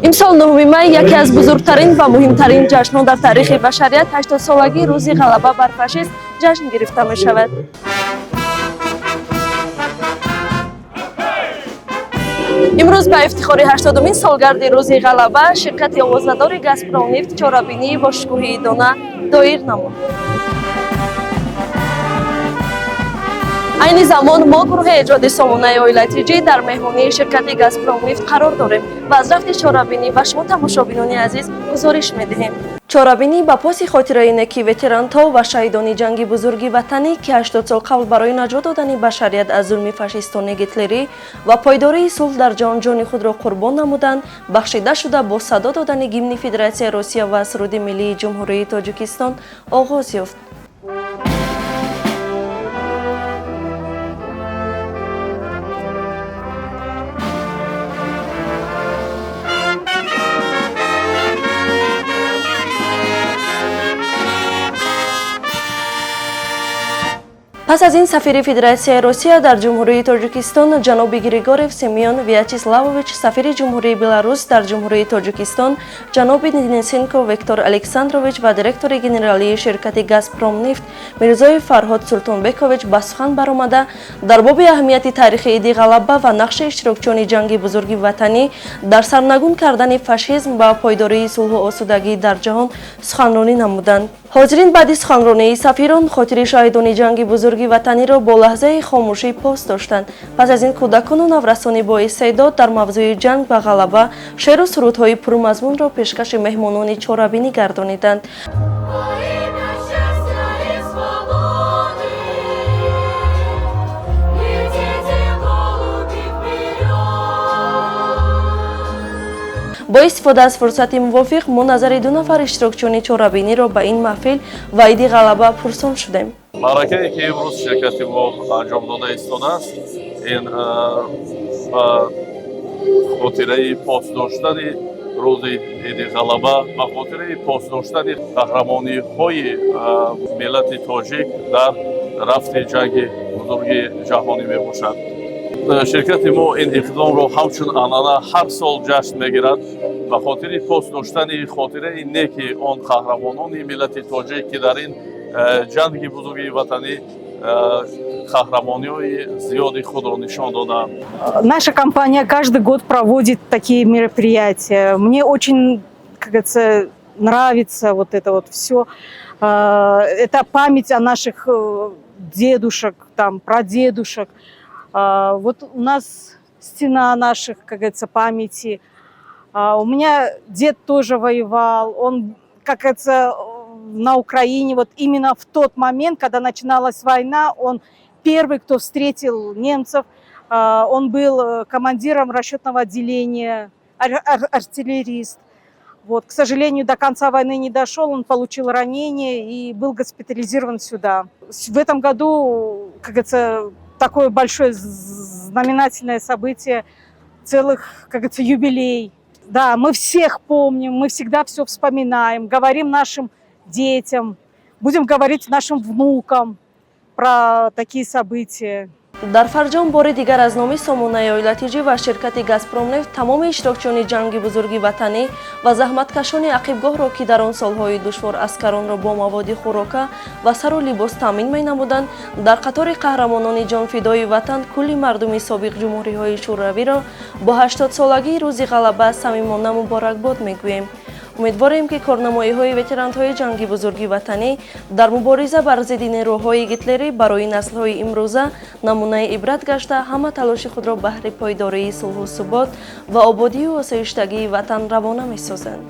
имсол 9 май яке аз бузургтарин ва муҳимтарин ҷашнҳо дар таърихи башарият 80-солагии рӯзи ғалаба бар фашист ҷашн гирифта мешавад. имрӯз ба ифтихори 80-умин солгарди рӯзи ғалаба ширкати овоздадори «Газпромнефт» чорабинии бо шукӯҳии дона доир намуд. айни замон мо гурӯҳи эҷоди сомонаи оилаи ҷӣ дар меҳмонии ширкати «Газпромнефт» қарор дорем ва аз рафти чорабинӣ ба шумо тамошобинони азиз гузориш медиҳем. чорабинӣ ба поси хотираи неки ветеранҳо ва шаҳидони ҷанги бузурги ватанӣ ки 80 сол қабл барои наҷот додани башарият аз зулми фашистони гитлерӣ ва пойдории сулҳ дар ҷаҳон ҷони худро қурбон намуданд, бахшида шуда бо садо додани гимни Федератсияи Русия ва суруди миллии Ҷумҳурии Тоҷикистон оғоз ёфт. пас аз ин сафири Федератсияи Русия дар Ҷумҳурии Тоҷикистон ҷаноби Григорьев Семён Вячеславович, сафири Ҷумҳурии Беларус дар Ҷумҳурии Тоҷикистон ҷаноби Денисенко Виктор Александрович ва директори генералии ширкати «Газпромнефт» Мирзоев Фарҳод Султонбекович ба сухан баромада дар боби аҳамияти таърихи Иди ғалаба ва нақши иштирокчиёни ҷанги бузурги ватанӣ дар сарнагун кардани фашизм ва пойдории сулҳу осудагӣ дар ҷаҳон суханронӣ намуданд. ҳозирин баъди суханронии сафирон хотири шаҳидони ҷанги бузурги ватаниро бо лаҳзаи хомӯшӣ пост доштанд. пас аз ин кӯдакону наврасони боистеъдод дар мавзӯи ҷанг ва ғалаба шеъру сурудҳои пурмазмунро пешкаши меҳмонони чорабинӣ гардониданд. бо истифода аз фурсати мувофиқ мо назари ду нафар иштирокчиёни чорабиниро ба ин маҳфил ва Иди ғалаба пурсон шудем. маъракае ки имрӯз ширкати мо анҷом дода истодааст, ин ба хотираи посдоштани рӯзи Иди ғалаба ва хотираи посдоштани қаҳрамониҳои миллати тоҷик дар рафти ҷанги бузурги ҷаҳонӣ мебошад. ширкати мо ин иқдомро ҳамчун анъана ҳар сол ҷашн мегирад ба хотири пост доштани хотираи неки он қаҳрамонони миллати тоҷик ки дар ин ҷанги бузурги ватанӣ қаҳрамониҳои зиёди худро нишон доданд. Наша компания каждый год проводит такие мероприятия. Мне очень, как говорится, нравится вот это вот все. Это память о наших дедушек, там, прадедушек. Вот у нас стена наших, как говорится, памяти. У меня дед тоже воевал. Он, как говорится, на Украине, вот именно в тот момент, когда начиналась война, он первый, кто встретил немцев. Он был командиром расчетного отделения, артиллерист. Вот, к сожалению, до конца войны не дошел, он получил ранение и был госпитализирован сюда. В этом году, как говорится, такое большое знаменательное событие, целых, как говорится, юбилей. Да, мы всех помним, мы всегда все вспоминаем, говорим нашим детям, будем говорить нашим внукам про такие события. дар фарҷом бори дигар аз номи сомонаи оилати ҷӣ ва ширкати «Газпромнефт» тамоми иштирокчиёни ҷанги бузурги ватанӣ ва заҳматкашони ақибгоҳро ки дар он солҳои душвор аскаронро бо маводи хӯрока ва сару либос таъмин менамуданд, дар қатори қаҳрамонони ҷонфидои ватан кулли мардуми собиқ ҷумҳуриҳои шӯравиро бо 80-солагии рӯзи ғалаба самимона муборакбод мегӯем. умедворем ки корнамоиҳои ветеранҳои ҷанги бузурги ватанӣ дар мубориза бар зидди нерӯҳои гитлерӣ барои наслҳои имрӯза намунаи ибрат гашта ҳама талоши худро баҳри пойдории сулҳу субот ва ободию осоиштагии ватан равона месозанд.